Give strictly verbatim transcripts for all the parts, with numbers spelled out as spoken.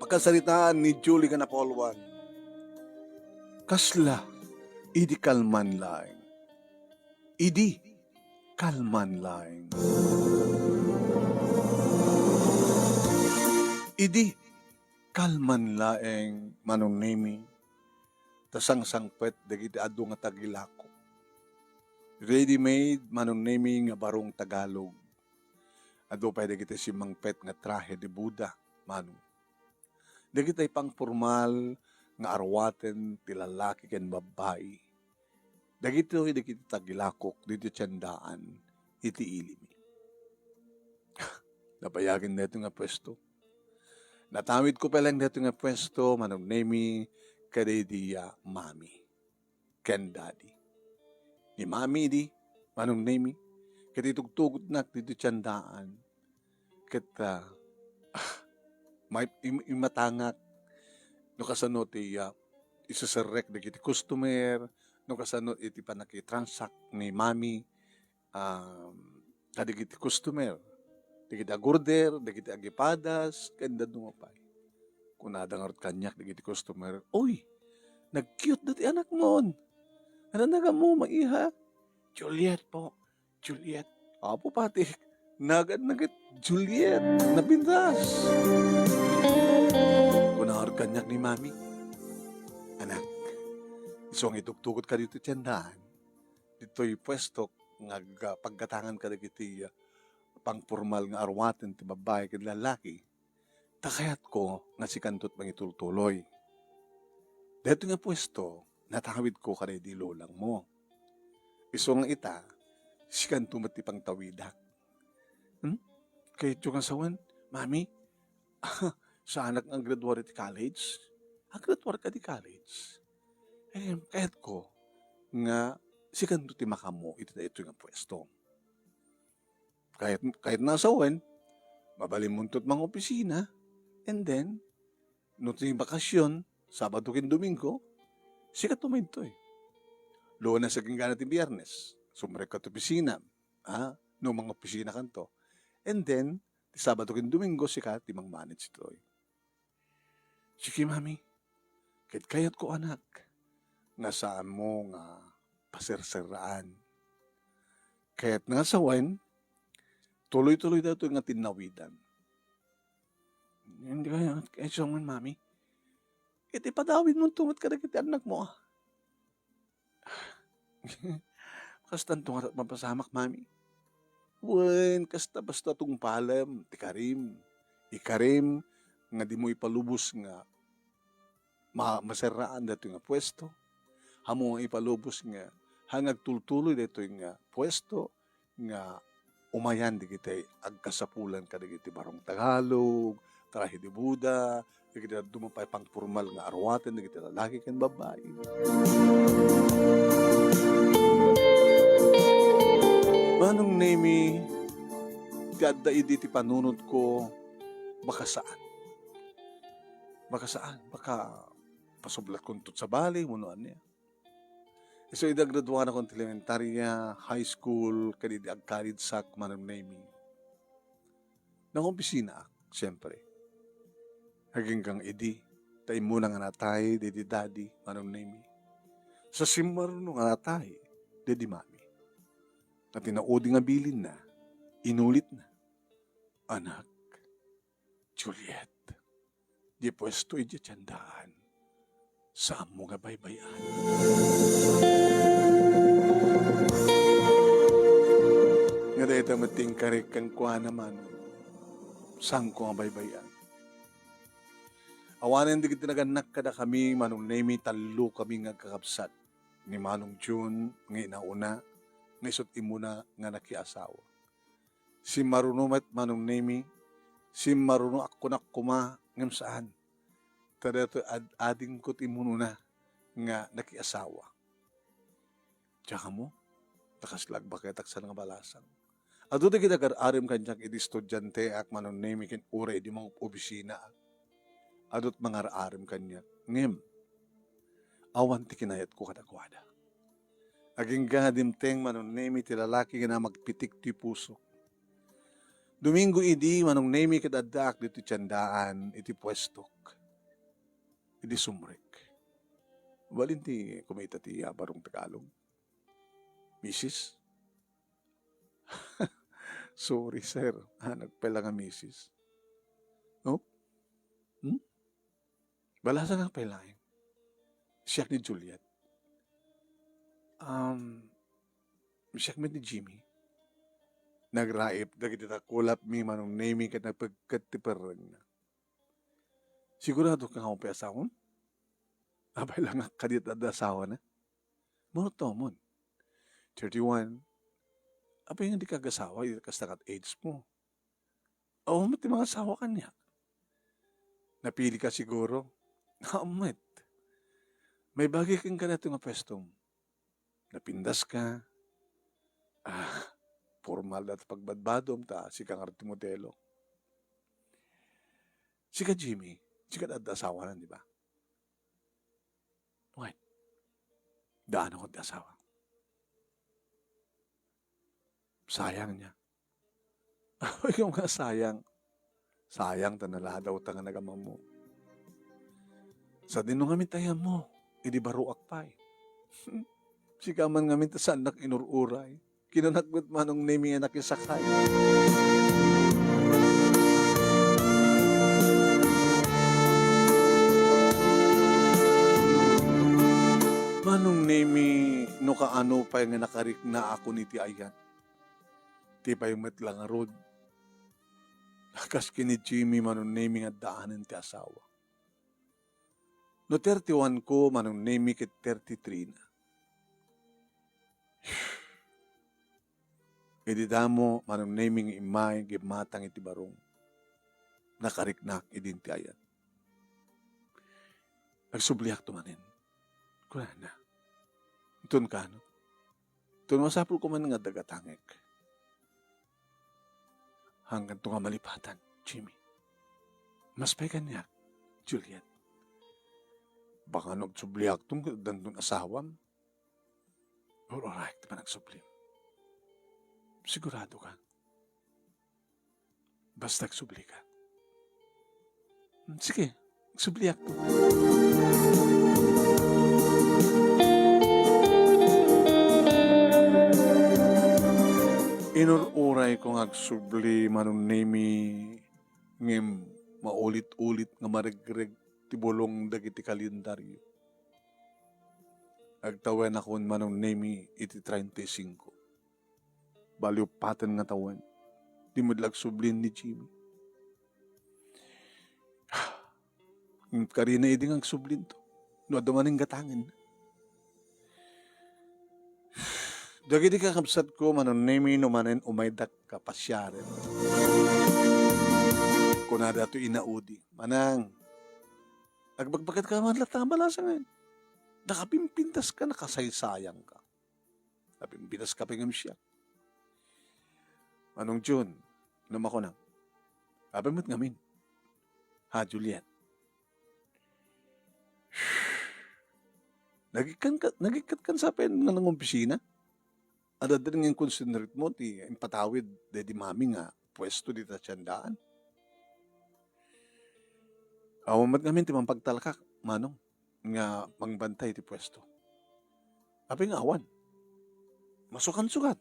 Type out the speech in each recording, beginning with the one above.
pakasaritaan ni Julie nga napauloan. Kasla, idi kalman laeng. Idi kalman laeng. Idi kalman laeng, Manong Nemi, ta sangsangpet dagiti adu nga tagilakok. Ready-made, Manong Nemi, nga barong Tagalog. Adu pay dagiti simmangpet nga trahe de boda, Manong. Dagiti pangpormal nga arwaten ti lalaki ken babbai. Dagitoy dagiti tagilakok ditoy tiendaan iti ilimi. Nabayagen daytoy nga puesto. Natawidko pay laeng daytoy nga puesto, Manong Nemi, kadaydi a mami ken daddy. Ni mami idi, Manong Nemi, ket itugtugotnak ditoy tiendaan. Ket, ah, ah, may im-, immatangak no kasano ti, ah, iseserrek dagiti customer, no kasano iti pannakitransak ni mami, um, kadagiti customer, dagiti agorder, dagiti agipadas, ken dadduma pay. Kunada ngarud kaniak dagiti customer, "Uy, nag-cute dati anakmon. Ano nagamo, maiha?" "Juliet po." "Juliet." Apo pati, nagan na ket Juliet, napintas. Kuna ngarud kaniak ni mami, "Anak, isu nga itugtugot ka ditoy tiendaan. Ditoy puesto nga ag-, paggatangan kadagiti, ah, pangpormal nga arwaten ti babbai ken lalaki. Ta kayatko nga sikanto ti mangitultuloy. Daytoy nga puesto, natawidko kadaydi lolangmo. Isu nga ita, sikanto met ti pangtawidak." "Hmm? Kayatyo nga sawen, Mami? Saanak nga aggraduar iti college?" "Aggraduarka iti college? Eh, kayatko nga sikanto ti makaammo iti daytoy nga puesto." Kayat, kayat na sawen, mabalinmonto ti mangopisina, and then, no ti bakasyon, Sabado ken Domingo, sikato maidtoy. Lunes agingga ti Biyernes, sumrekka ti opisina, ha? No mangopisinakanto. And then, ti Sabado ken Domingo, sika ti mangmanage ditoy. "Sige, Mami. Ket kayatko, anak, nga saanmo nga paserserraan. Kayatna nga sawen, tuloy-tuloy daytoy nga tinnawidan." "Hindi kaya, kaya sawen, Mami. Ket ipadawidmonto met kadagiti annakmo, ah." "Kastanto nga mapasamak, Mami. Wen, kasta basta tungpalem ti karim. Ikarim nga dimo ipalubos nga ma-, maserraan daytoy nga puesto. Ammom nga ipalubos nga, ha, nga agtultuloy daytoy nga puesto nga umayan dagiti agkasapulan kadagiti barong Tagalog, trahe de boda, dagiti dadduma pay pangpormal nga arwaten dagiti lalaki ken babbai." Manong Nemi, ti adda idi ti panunotko, baka saan. Baka saan, baka pasublatkonto ti sabali, wenno ania. Isu idi agraduanakon ti elementaria, high school, ken idi agkalidsek, Manong Nemi, nangopisinaak, siempre. Agingga idi, ta immuna nga natay daydi daddy, Manong Nemi. Sa simmaruno nga natay daydi mami. Nga ti naudi nga bilinna, inulitna, "Anak, Juliet, di puesto idiay tiendaan, saanmo nga baybay-an." Nga dayta met ti inkarik kenkuana, Manong, saanko nga baybay-an. Awanen dagiti nagannak kadakami, Manong Nemi, tallo kami nga agkakabsat. Ni Manong Jun nga inauna, nga isut' immuna nga nakiasawa. Simmaruno met, Manong Nemi, simmaruno a kunak koma ngem saan. Ta daytoy ad-, adingko ti immunona nga nakiasawa. Diak ammo, ta kasla agbaketak sa nga balasang. Adu dagiti agar-arem kaniak idi estudianteak, Manong Nemi, ken uray idi mangop-obisinaak. Adu ti mangar-arem kaniak. Ngem, awan ti kinayatko kadakuada. Agingga nga dimteng, Manong Nemi, ti lalaki nga namagpitik ti pusok. Domingo idi, Manong Nemi, ket addaak ditoy tiendaan iti puestok. Idi sumrek. Balin ti kumita ti, ah, barong Tagalog? Misis? Sorry, sir. Ah, nagpela nga misis. No? Hmm? Balasan nga pay laeng. Siak ni Juliet. Um, siak met ni Jimmy. Nagraip dagiti takulapmi, Manong Nemi, ket napigket ti perrengna. Sigurado ka nga awan pay asawam? Apay la nga kadi adda asawana? Mano ti awan? Thirty-one. Apay nga dika agasawa, iti kasta ket age mo? Awan met ti mangasawa kaniak. Napili ka siguro? Awan met. Maibagi kenka daytoy nga puestom. Napintas ka. Ah, formal dayta pagbadbadom ta sika ngarud ti modelo. Sika, Jimmy, sika adda asawana, di ba? Wen, daan ako ti asawa. Sayang nia. Awan nga sayang. Sayang ta naladawta nga nagamammo. Sadino ngamin ti ayanmo, idi baroak pay? Sika man ngamin ti saannak inur-uray. Kinanak met Manong Nemi a nakisakay. Manong Nemi, no kaano pay nga nakariknaakon iti ayat, ti pay met la ngarud, kas ken ni Jimmy, Manong Nemi, nga addaanen ti asawa. No thirty-one ko, Manong Nemi, ket thirty-three na. Idi damo, Manong Nemi, nga immay nga immatang iti barong, nakariknak idin ti ayat. Agsubliakto manen, kunana. Inton kano, inton masapul ko man nga adda gatangek. Hangganto nga malipatan, Jimmy. Mas pay kaniak, Juliet. Baka no agsubliakto ket addanton asawam. Or-oray ti panagsublim. Sigurado ka? Basta agsubli ka. Hmm, sige, agsubliakto. Inur-uray ko nga agsubli, Manong Nemi, ngem maulit-ulit nga maregreg ti bulong dagiti kalendaryo. Agtawenakon, Manong Nemi, iti treinta y cinco. Bali, uppaten nga tawen. Di met la agsubli ni Jimmy. Karina idi nga agsublinto. No adda manen gatangen. Dagiti kakabsatko, Manong Nemi, no manen umaydak ka pasiaren. Kunada to inaudi, Manang, agbagbaket ka man latta nga balasangen. Nakapimpintas ka, nakasaysayang ka. Napimpitas ka pay ngem siak. Manong Jun, no makunam. Apay met ngamin? Ha, Juliet? Nagikkan ka, nagikkat kan sa pen nga nangopisina? Adda den nga inkonsenrit mo ti impatawid daydi mami nga puesto dita tiendaan? Awan met ngamin ti mampagtalkak, Manong, nga mangbantay ti puesto. Apay nga awan? Masukansukat.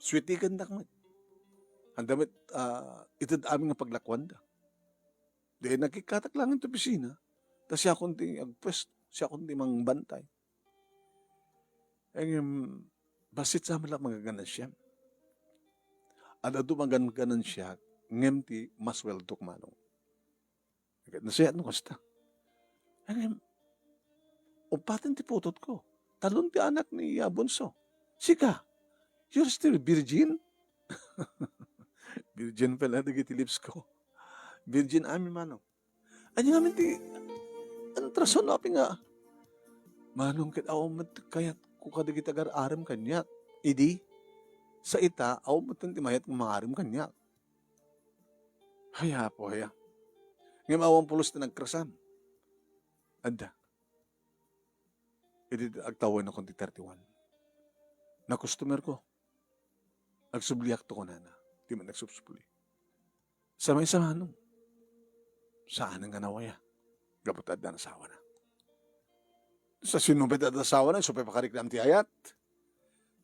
Suwitigandak met. Anda met, ah, ited amin nga paglakuanda. Di nagkikkatak laeng ti opisina, ta siakon ti agpuesto, siakon ti mangbantay. Ngem, bassit sa met la maganganansiam. Adda adu maganganansiak, ngem ti masueldok, Manong. Ket nasayaat no kasta. Ngem, uppaten ti putotko. Talon ti anak ni Abunso. Sika, you're still virgin? Virgin pala dagiti lips ko. Virgin amin, Manong. Ania ngamin ti, ania ti rason no apay nga, Manong, ket awan met ti kayatko kadagiti agar-arem kaniak. Idi, sa ita, awan met ti mayat nga mangarem kaniak. Ay, Apo, aya. Ngem awan pulos ti nagkrasam. Adda. Idi agtawenakon ti thirty-one. Nakustomer ko. Agsubliakto kunana. Di man nagsubsubli. Sa maysa manong, saan nga nawaya gapu ta adda asawana. Sa sino met adda asawana, isu pay pakariknam ti ayat?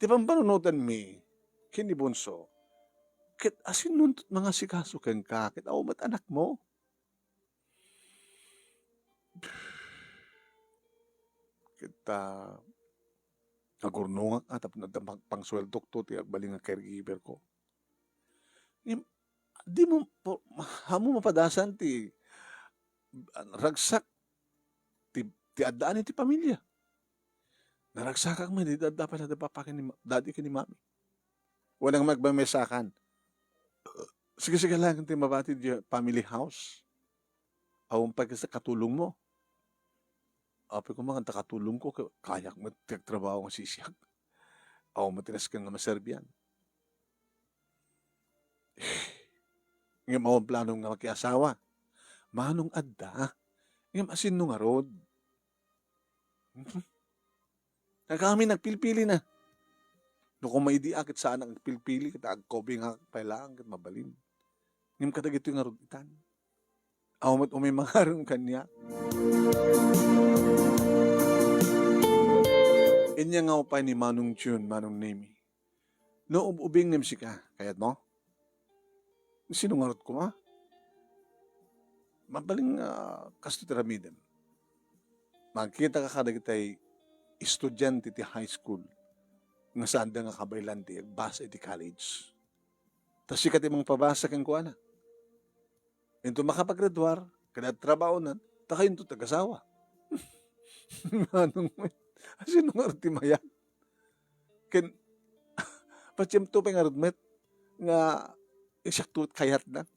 Ti pampanunotanmi ken ni Bunso, ket asinonto mangasikaso kenka, ket awan met anakmo? Ket, ah, nagurnongak, ah, tapno adda pang-, pangsueldokto ti agbalin nga caregiver ko. Ngem, di mo, po-, amo mapadasan ti, ah, ragsak ti, ti addaan iti pamilia. Naragsakak met, di adda pay la da papa ken ni ma-, daddy ken ni mami. Walang magmamesa kan. Sige, sige lang ti mabati di family house. Awan pay kasta katulong mo. Apay ko man, ta katulong ko, ka-, kayak met ti agtrabaho nga sisiak. Awan met ti nasken nga maserbian. Ngem awan plano nga makiasawa. Manong adda. Ngem asinno ngarud? Kami nagpilpili na. No kung maidi a ket saan nagpilpili, ket agkubing nga pay laeng ket mabalin. Ngem kadagitoy ngarud itan. Awan met umay mangaron kaniak. Inya nga upay ni Manong Jun, Manong Nemi. No ub-ubingnem sika, kayatmo? Sino ngarud koma? Mabalin nga kastoy ti aramidem. Magkitaka kadagitay estudiante ti high school nga saanda nga kabaylan ti agbasa iti college. Ta sika ti mangpabasa kenkuana. Inton makapaggraduar, ket agtrabahonan, ta kayonto ti agasawa. Manong met, asino ngarud ti mayat? Ken, patiemto pay ngarud met nga siakto kayatna.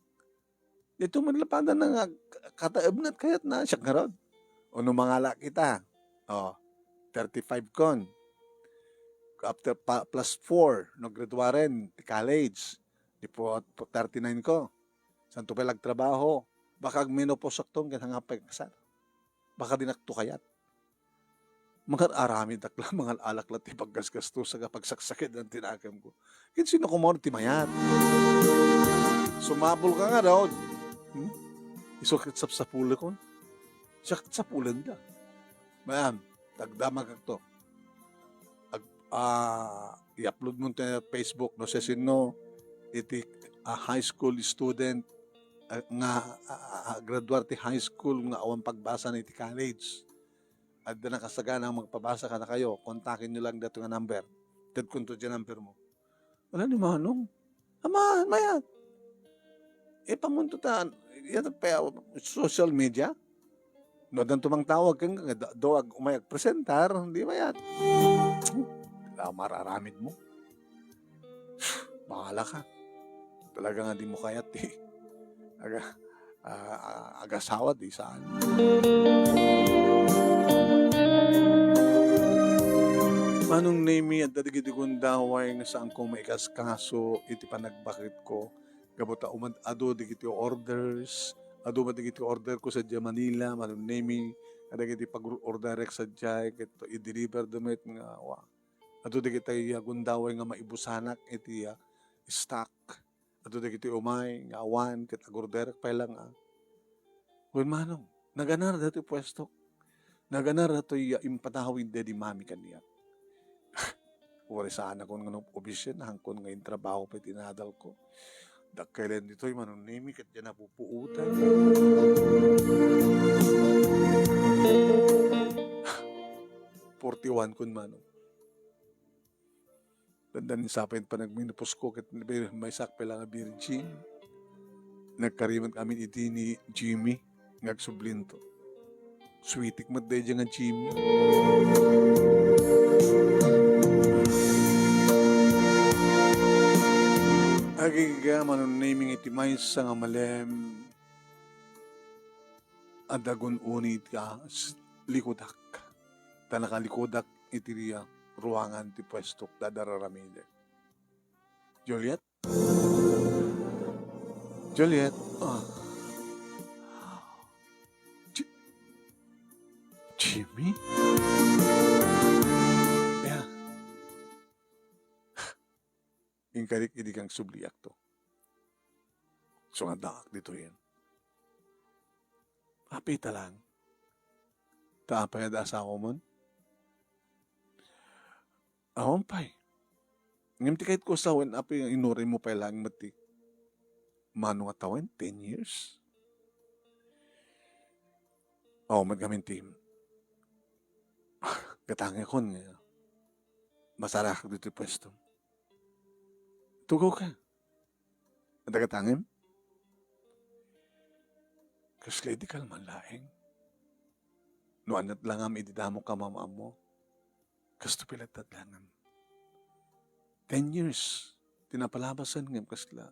Daytoy met lapadanna nga kataebna ti kayatna, siak ngarud. O no mangala kita, o, thirty-five kon. After pa, plus four, no graduaren ti college, di po, po thirty-nine ko. Saanto pay la agtrabaho, baka agmenopause akto ken saan nga pay kasar. Baka dinakto kayat. Mangar-aramid ak la, mangal-alak la ti paggasgastosak a pagsaksakidan ti nakemko. Ken sino koma ti mayat? Sumapulka ngarud. Hmm? Isu ket sapsapulekon. Siak sapulenda. Mayam, tagdamagakto. Ag-, ah, i-upload mo ti Facebook, no, siasino iti, ah, high school student, ah, nga, ah, ah, graduar ti high school nga awan pagbasana iti college. Adda nakasagana nga magpabasa kadakayo, kontakenyo lang daytoy nga number. Tedkonto diay number mo. Wala ni Manong. Ama, mayat. Ipamunto ta, yan, pa, social media. No, addan tumangtawag ken nga da-, do ag-, umay agpresentar, di mayat. Wala mararamid mo. Bahala ka. Talaga nga di mo kayat, eh. Aga, ah, ah, agasawa, di saan. Manong Nemi, adda dagiti gundaway nga saan ko maikaskaso iti panagbaketko. Gapu ta umad-, adu dagiti orders, adu met dagiti order ko sadiay Manila, Manong Nemi, kadagiti pag-orderek sadiay, ket i-deliver da met nga, wa. Adu dagiti gundaway nga maibusanak iti, ah, stock. Adu dagiti umay nga awan ket agorderek pay la nga. Wen, Manong, naganar daytoy puestok. Naganar daytoy, ah, impadawid daydi mami kaniak. Uray saanakon nga nop-, opisin, haankon nga intrabaho pay ti inadalko. Dakkel ditoy, Manong Nemi, ket diay napupuotan. Forty-one kon, Manong. Dandan ni sapay panagmenopause ko ket maysak pay la nga virgin. Nagkarimet amin idi ni Jimmy nga agsublinto. Sweetik met daydiay nga Jimmy. Agingga, Manong Nemi, nga iti maysa nga malem, adda gun-oni iti kas-, likudak. Ta nakalikudak iti ruangan ti puestok, dada raramidek. Juliet? Juliet? Ah. Ji-, Jimmy? Yeah. Inkarik idi kang subliakto. Isu nga addaak ditoyen. Apay ita laeng? Ta apay, adda asawamon? Awan pay. Ngem ti kayatko a sawen, apay, inuray mo pay laeng met ti mano nga tawen, ten years? Awan met ngamin ti gatangekon nga masarakak ditoy puesto. Tugawka. Adda gatangem? Kasla idi kalman laeng. No aniat langam idi damok a maammo, kastoy pay latta ti langam. Ten years ti napalabasan ngem kasla,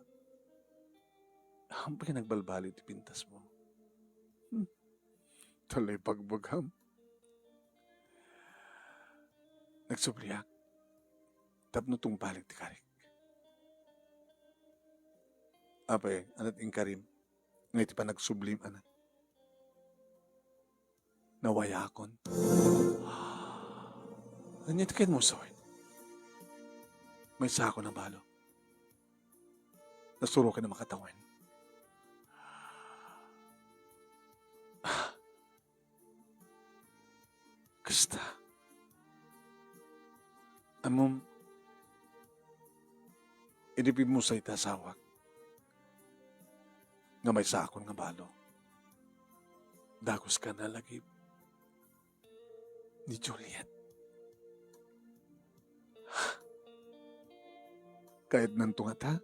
awan pay nagbalbaliw ti pintasmo. Hmm. Talay bagbagam. Nagsubliak tapno tungpalen ti karik. Apay, aniat inkarim nga iti panagsublim, anak? Nawayakon. Ania ti kayatmo a sawen? Maysaakon a balo. Nasuroken a makatawen. Kasta. Ammom, idi pimmusay ti asawak nga maysaakon nga balo, daguska a lagip ni Juliet. Kayatnanto ngata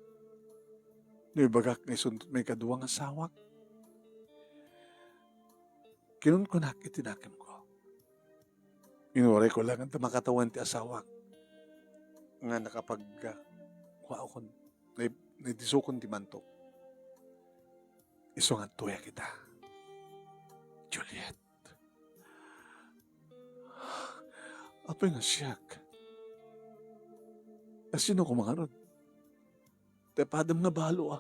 no ibagak nga isunto ti maikadua nga asawak? Kinunkunak iti nakemko. Inurayko laeng ta makatawen ti asawak nga nakapag-, kuakon, nai-, naidisukon ti mantok. Isu nga adtoyak ita, Juliet. Apay nga siak? A, sino koma ngarud? Ti padam nga balo, a.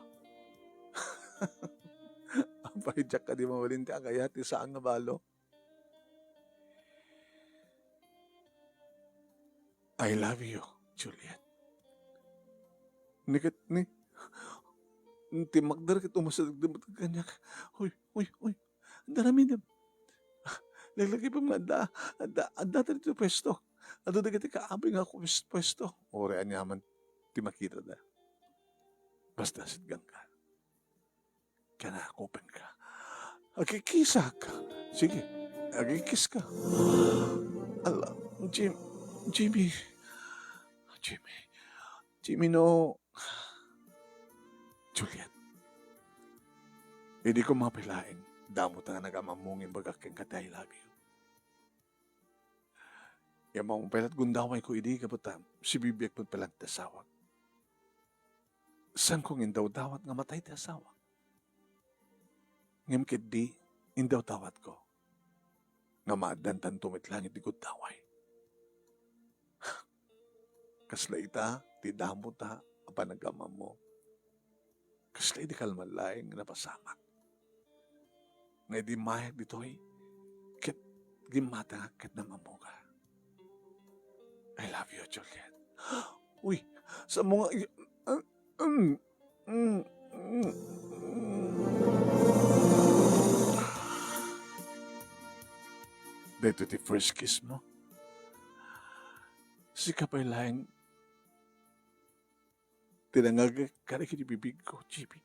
Apay, diak kadi mabalin ti agayat ti saan nga balo? I love you, Juliet. Ni ket ni, ti makder ket umasideg kaniak. Uy, uy, uy. Anda aramidem? Laglagipem nga adda, adda, adda ta ditoy puesto. Adda dagiti kaabay nga kues-, puesto. Uray aniaman ti makitada. Basta sitgangka. Kanakupenka. Agkikisak. Sige, agkikiska. Ala, Jim-, Jimmy. Jimmy. Jimmy, no. Juliet. Idi koma pay laeng, damo ta nga nagam-ammo nga imbagak kenka ti I love you. Immawang pay latta gundawayko idi, gapu ta sibibiag met pay laeng ti asawak. Saanko nga indawdawat nga matay ti asawak. Ngem ketdi, indawdawatko nga maaddantanto met laeng iti gundaway. Kasla ita ti damo ta a panagam-ammo. Kasla idi kalman laeng napasamak. Nga idi mayat ditoy, ket gimmatangak ket nam-ammoka. I love you, Juliet. Uy, sa mga, ah, um, mm, mm, mm. Daytoy ti first kiss mo. Sika pay laeng ti nangagek kadagiti bibigko, Jimmy,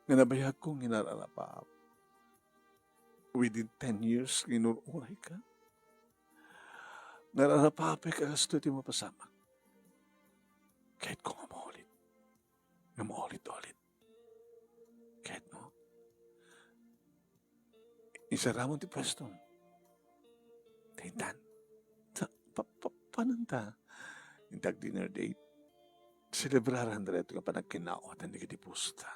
nga nabayagko nga inararapaap. Within ten years, nga inur-urayka. Nga inararapaapay ka, kastoy ti mapasamak. Kayatko nga maulit. Nga maulit-ulit. Kayatmo? Insaramon ti puestom. Ta intan. Ta, pa, pa, panon ta? Inta ag-dinner date. Selebraran daytoy nga panagkinaawatan dagiti pusota.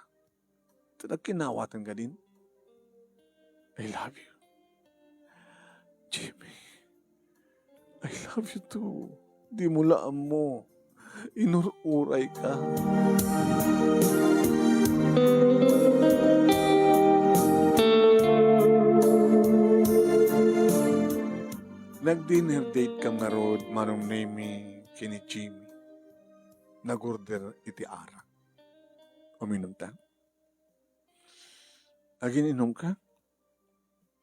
Ta nagkinaawatan kadin. I love you, Jimmy. I love you too. Dimo la ammo. Inur-urayka. Nag-dinner date kam ngarud, Manong Nemy, ken ni Jimmy. Nag-order iti arak. Uminumta? Agin-inumka?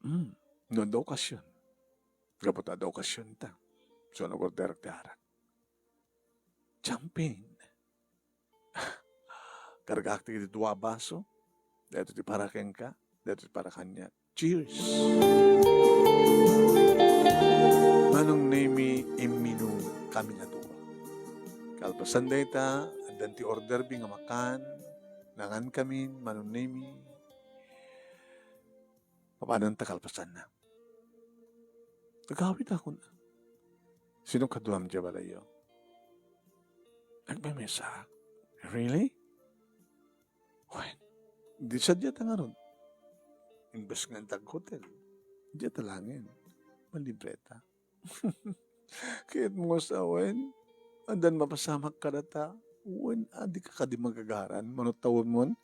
Hmm, no adda okasion. Gapu ta adda okasion ta. So, nag-orderak ti arak. Champagne. Kargaak ti dua a baso. Daytoy ti para kenka, daytoy ti para kaniak. Cheers! Manong Nemi, imminum kami nga dua. Kalpasan dayta, addan ti ordermi nga makan, nangan kami, Manong Nemi. Papananta kalpasanna. Agawid ako na. Sino kaduam diay balayyo? Agmemesa? Really? Wen, di sadiata ngarud. Imbes nga intag hotel, diata laengen. Malibreta. Kayatmo nga sawen, addan mapasamak kadata. Wen, a, dika kadi magagaran, mano tawenmon?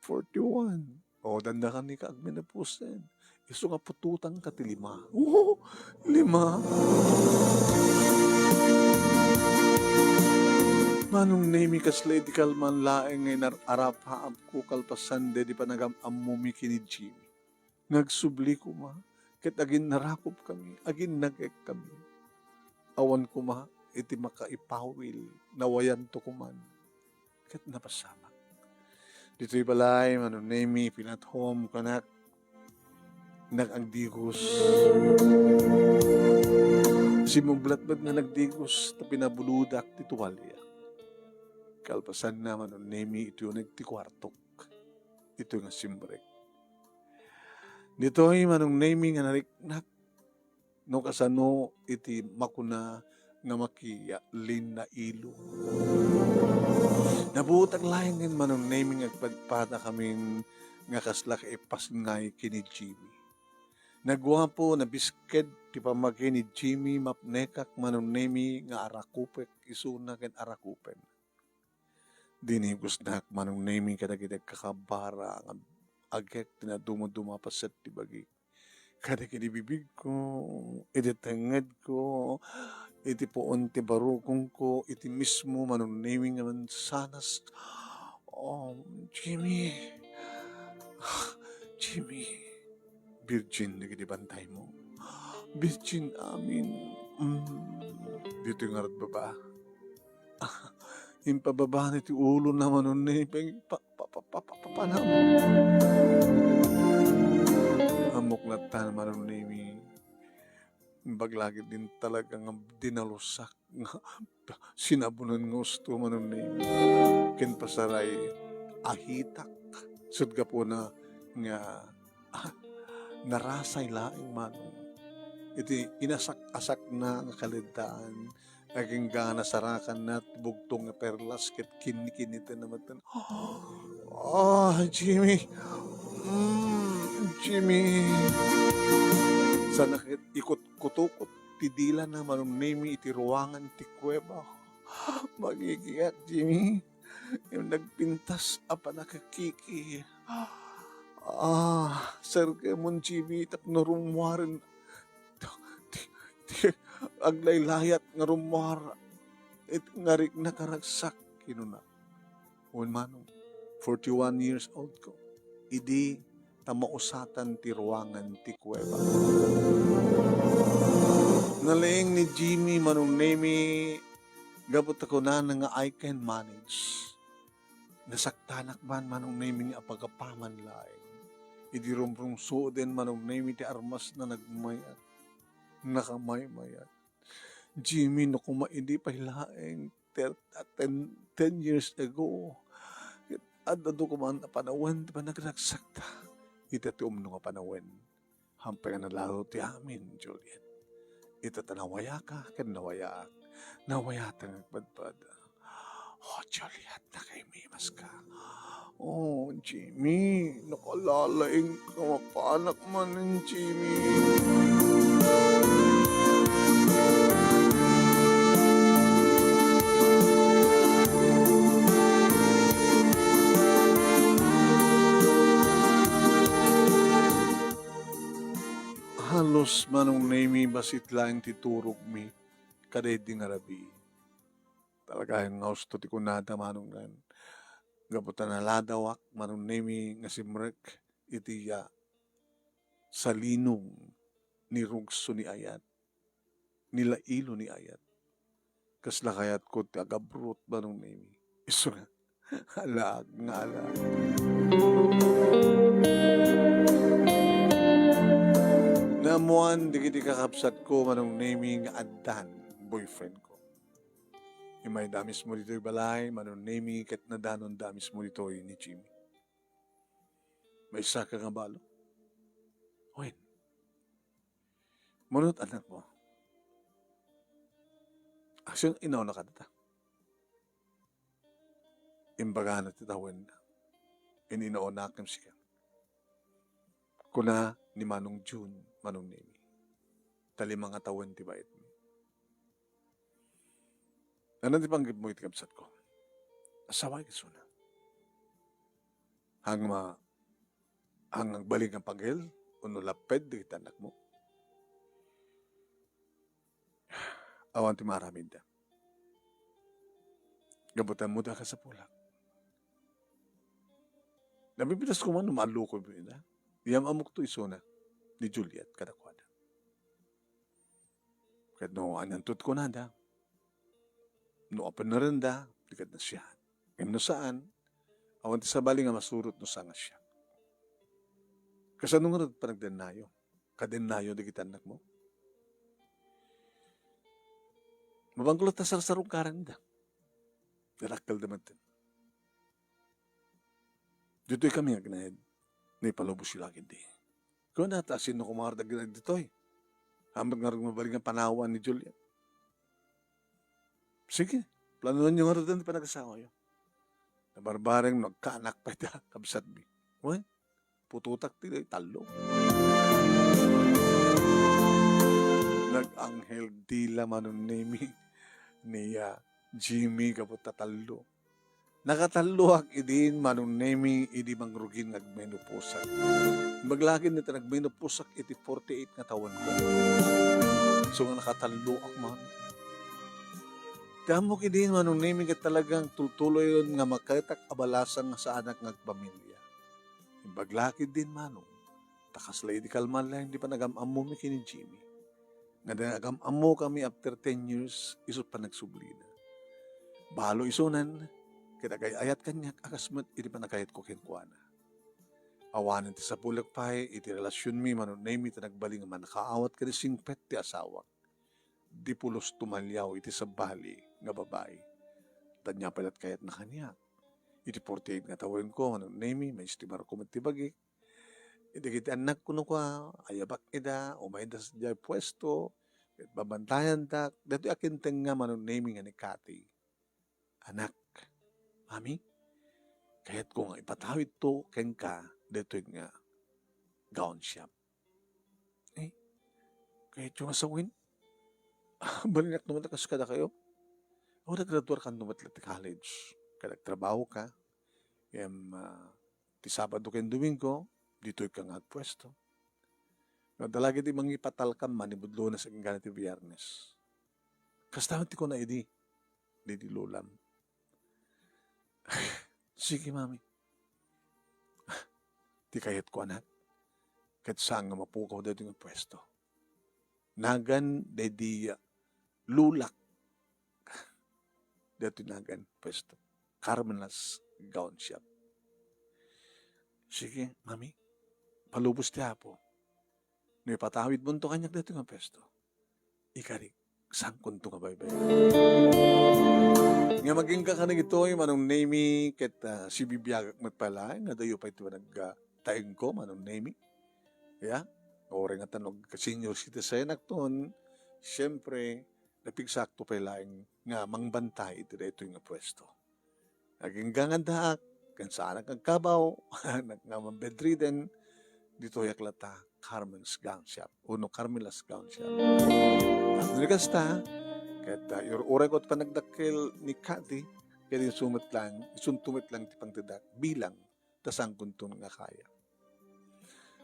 Forty-one. O, dandakanika agmenopause. Isu nga pututangka ti lima. Oo, lima. Manong Nemi, kasla idi kalman laeng nga inar-arapaapko kalpasan daydi panagam-ammomi ken ni Jimmy. Nga agsubli koma, ket aginnarakupkami, aginnagekkami. Awan koma iti makaipawil, nawayanto koman, ket napasamak. Ditoy balay, Manong Nemi, feel at home, kunak, nag-agdigos. Simublat met nga nagdigos, ta pinabulodak ti tuwalya. Kalpasanna, Manong Nemi, iti uneg ti kuartok. Ito nga simrek. Ditoy, Manong Nemi, nga nariknak no kasano iti makuna nga makiya-, linnailo. Nabutak laengen, Manong Nemi, nga agpadpadakamin nga kasla kaipasngay ken ni Jimmy. Naguapo, nabisked ti pammagi ni Jimmy, mapnekak, Manong Nemi, nga arakupek isuna ken arakupen. Dinigosnak, Manong Nemi, kadagiti agkakabara nga agek ti naduma-duma a paset ti bagik. Kadagiti bibigko, iti tengngedko, iti puon ti barukongko, iti mismo, Manong Nemi, nga mansanas. Oh, Jimmy. Jimmy. Virgin dagiti bantaymo. Virgin amin. Mm. Ditoy ngarud, baba. Impababana ti ulona, Manong Nemi, pa-, pa-, pa-, pa-, pa-, panam. Ammok latta, Manong Nemi. Imbag lagi din talaga nga dinalusak nga sinabunan nga usto, Manong Nemi. Ken pasaray, ahitak. Sut gapuna nga, ah, narasay laeng, Manong. Iti inasak-asakna nga kaleddaan, agingga nasarakanna ti bugtong nga perlas ket kinnikinnitenna metten. Ah, Jimmy. Mm, Jimmy. Sana ket ikutkutukot ti dilana, Manong Nemi, iti ruangan ti kuweba. Magigiat, Jimmy. Nagpintas a panakakiki. Ah, serkemon, Jimmy, tapno rummuaren. Ti, ti, aglaylayat nga rummuar. It, nga rikna karagsak, kinuna. Wen, Manong, forty-one years old ko. Idi ta mausatan ti ruangan ti kuweba. Nalaing ni Jimmy, Manong Nemi, gapu ta kunana nga, "I can manage." Nasaktanak man, Manong Nemi, nga apagapaman laeng. Idi rumrungsuden, Manong Nemi, ti armasna, nagmayat. Nakamaymayat. Jimmy, no koma idi pay laeng ter-, ten, ten years ago, ket adda duko man a panawen ti panagsaksakta. Ita ti umno nga panawen. Hampay nga nalalo ti amin, Juliet. Ita ta nawayaka ken nawayaak. Nawayata nga agpadpada. Oh, Juliet, nakaimimaska. Oh, Jimmy, nakalalaing ka, mapanak manen, Jimmy. Halos, Manong Nemi, bassit laeng ti turogmi kadaydi nga rabii. Talaga nga usto ti kunada, Manong Nan. Gapu ta naladawak, Manong Nemi, nga simrek, iti, ah, salinong ni rugso ni ayat, ni lailo ni ayat. Kasla kayatko ti agabrot, Manong Nemi. Isu nga, alaak nga alaak. Naammoan dagiti kakabsatko, Manong Nemi, nga addan boyfriendko. Immayda mismo ditoy balay, Manong Nemi, ket nadanonda mismo ditoy ni Jimmy. Maysaka nga balo? Wen. Manong, anakmo. Asin, inauna kadata. Imbagana ti tawen. Ininauna ken sika. Kuna ni Manong Jun, Manong Nemi. Ta lima nga tawen ti baetmi. Ania ti panggepmo iti kabsatko? Asawak isuna. Hang ma-, hang agbalin nga pagil, wenno lapped dagiti annakmo? Awan ti maaramidda. Gapu ta ammok ti kasapulak. Nabibitas koma no maallukoymi ida. Yam-ammokto isuna ni Juliet kadakuada. Ket no anianto ti kunada, no apenerenda, di ket nasiaat. Ngem no saan, awan ti sabali nga masurot no saan nga siak. Kasano ngarud panagdennayo? Kadennayo dagiti annakmo? Mabangko latta sarsarungkaranda. Dadakkelda metten. Ditoy kami nga agnaed. Naipalubos la ketdi. Kuna ta sino koma ngarud agnaed ditoy? Ammok ngarud mabalin nga panawan ni Juliet. Sige, planoanyo ngarud ti panagasawayo. Nabarbareng no agkaanak pay ta kabsatmi. Wen, putotak ti tallo. Nag-anghel dila, Manong Nemi, ni, ah, Jimmy gapu ta tallo. Nakatalloak idin, Manong Nemi, idi mangrugin nga agmenopauseak. Imbag la ketdi ta nagmenopauseak iti forty-eight nga tawenko. Isu nga nakatalloak man. Ti ammok idin, Manong Nemi, ket talagang tultuloyen nga maketak a balasang nga saanak nga agpamilya. Imbag la ketdin, Manong, ta kasla idi kalman laeng ti panagam-ammomi ken ni Jimmy. Nga nagam-ammokami after ten years, isu ti panagsublina. Balo isunan, ket agay-ayat kaniak a kas met idi panagayatko kenkuana. Awanen ti sapulek pay iti relasionmi, Manong Nemi, ta nagbalin nga mannakaawat ken singpet ti asawak. Di pulos tumaliaw iti sabali nga babai. Ta ania pay la't kayatna kaniak? Iti forty-eight nga tawenko, Manong Nemi, maestimarko met ti bagik. Dagiti annakko no kua, ayabak ida, umayda sadiay puesto, ket babantayandak, daytoy a kintengnga, Manong Nemi, nga ni Cathy. Anak, Mami, kayatko nga ipatawidto kenka daytoy nga gown shop. Eh, kayatyo nga sawen? Balinak no met a kas kadakayo? O, naggraduar ka no met la ti college. Ket agtrabaho ka. Ngem, ah, ti Sabado ken Domingo, ditoy ka nga agpuesto. No adda la ketdi mangipatalkam manipud Lunes agingga ti Biernes. Kasta met ti kuna idi, daydi lolam. Sige, Mami. Ti kayatko, anak, ket saan nga mapukaw daytoy nga puesto. Nagan daydi lulak. Daytoy nagan puesto. Carmena's Gown Shop. Sige, Mami. Palubos ti Apo. No ipatawidmonto kaniak daytoy nga puesto, ikarik, saankonto nga baybay. Ngem agingga kano ditoy, Manong Nemi, ket, ah, sibibiagak met pay laeng nga adayo pay ti panag-, ah, taengko, Manong Nemi. Ya, uray ngata no ag-senior citizen akton, siyempre, napigsakto pay laeng nga mangbantay iti daytoy nga puesto. Agingga nga addaak, ken saanak nga agkabaw, nga man bedridden, ditoyak latta Carmen's Gown Shop, wenno Carmela's Gown Shop. Tapno di kasta, ket, ah, ur-urayko ti panagdakkel ni Cathy, ket isu met lang, isunto met lang ti pangtedak bilang ta saankonton nga kaya.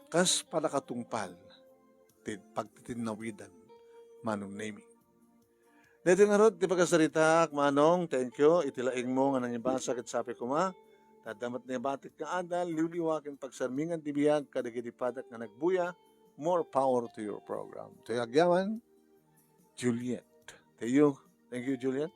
Kas pannakatungpal ti pagtitinnawidan, Manong Nemi. Daytoy ngarud ti pakasaritaak, Manong, thank you. Iti laingmo nga nangibasa ket sapay koma, Ta adda met nabatik nga adal, liwliwa ken pagsarmingan ti biag kadagiti padak nga nagbuya. More power to your program. Toy agyaman, Juliet. To you. Thank you, Juliet.